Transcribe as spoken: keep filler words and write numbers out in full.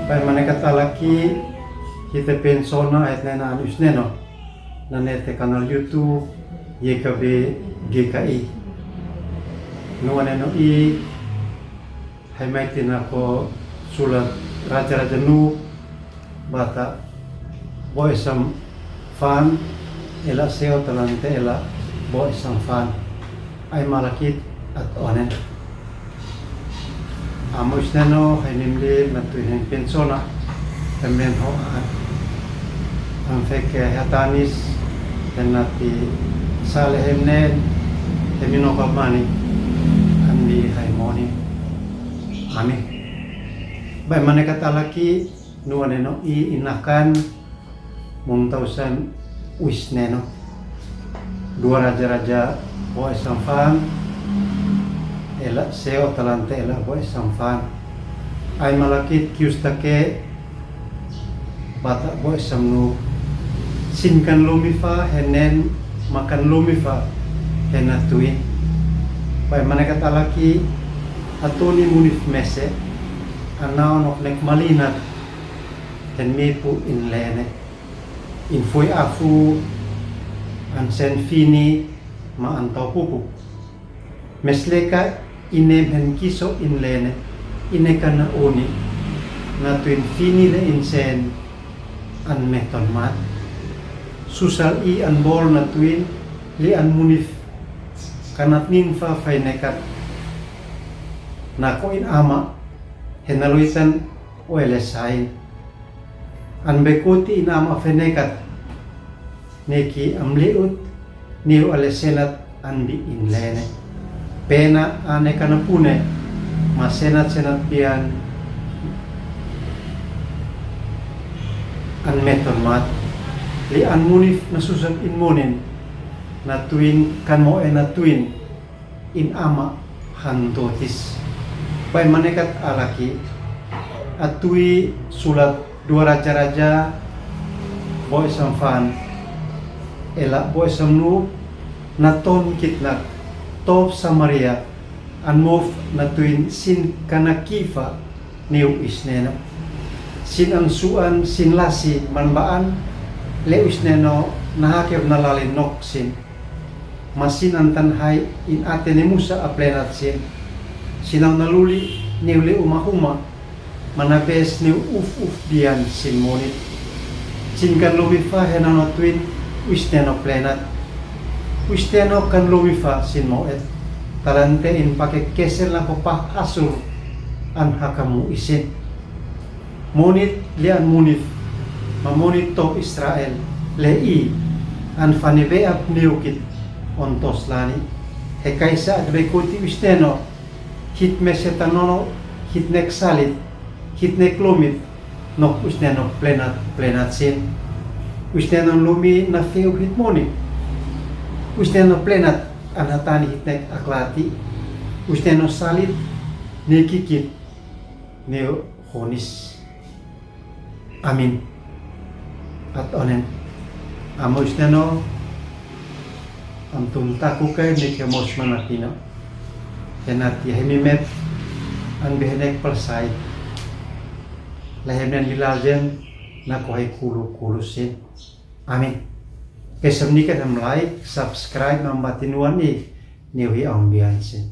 Bai manekat alaki hite pensona et nena an usneno. Nane te kanal YouTube Y K B G K I. Nua neno i hai mai tina ko sulat Raja-raja nu bata Bo Esam Fan, ela seo talante ela Bo Esam Fan. Ai malakit at onen. Amo isneno hai nimli na tuin hen pensona, temen ho an. An feke hatanis, tenati sale hemnen, hemino kapmani, an mi hai moni. Amin. Bai manekat alaki, nua neno i inakan, muntausan uisneno. Dua Raja-raja Bo Esam Fan, ela seo talante ela Bo Esam Fan. Ai malakit kiusta ke bata Bo Esam Nu. Sin kan lumifa henen makan lumifa hena tuin. Bai manekat alaki atuni munif mese, anao nok nek malinat, hen mipu in lene, in fui afu, an sen fini, ma an tau pupu. Mesleka inem hen kiso in lene, ine kana uni, na tuin fini le in sen, an meton mat. Susal i an bol na tuin, li an munif, kanat nin fa fainekat, na ko in ama, hena luitan o ele sain. An bekuti in ama fenekat, neki am liut, niu ale senat an bi in lene. Pena ane kana pune, ma senat senat bian an meton mat. Li an munif na susat in munin, na tuin kan mo ena tuin. In ama han totis. Bai manekat alaki, atui sulat Dua Raja-raja Bo Esam Fan, ela Bo Esam Nu, na ton kitnak, top Samaria, an mof na tuin sin kana kifa, niu isneno. Sin an suan, sin lasi, man baan, le isneno, na hakep na lali nok sin. Ma sin an tan hai in ate ne Musa a plenat sin. Sinau na luli niu le uma huma, ma na bes niu uf uf bian sin monit. Sin kan lumifa hena no tuin, uisteno plenat. Uisteno kan lumifa sin moet. Talante in pake kesel na ko pa asur an hakamu isin. Monit lian munif, ma monit to Israel, le i, an fani be ap niukit, on tos lani. He kaisa at be kuti uisteno, hit mese tanono, hit nek salit, hit nek lumit, nok uisteno plenat, plenat sin. Uisteno lumi na feu hit moni. Uisteno plenat, an hatani hit nek aklati. Uisteno salit, ne kikit, ne honis. Amin. At onen. Amo uisteno, am tun taku kai ne ke mos mana pino. Hena ti hemi mep, an behenek palsai. La hemnen lilajen, na ko hai kulu kulu sin. Amin. Kesem ni ke hem like, subscribe, mam batinuan ni, ne wi am bian sin.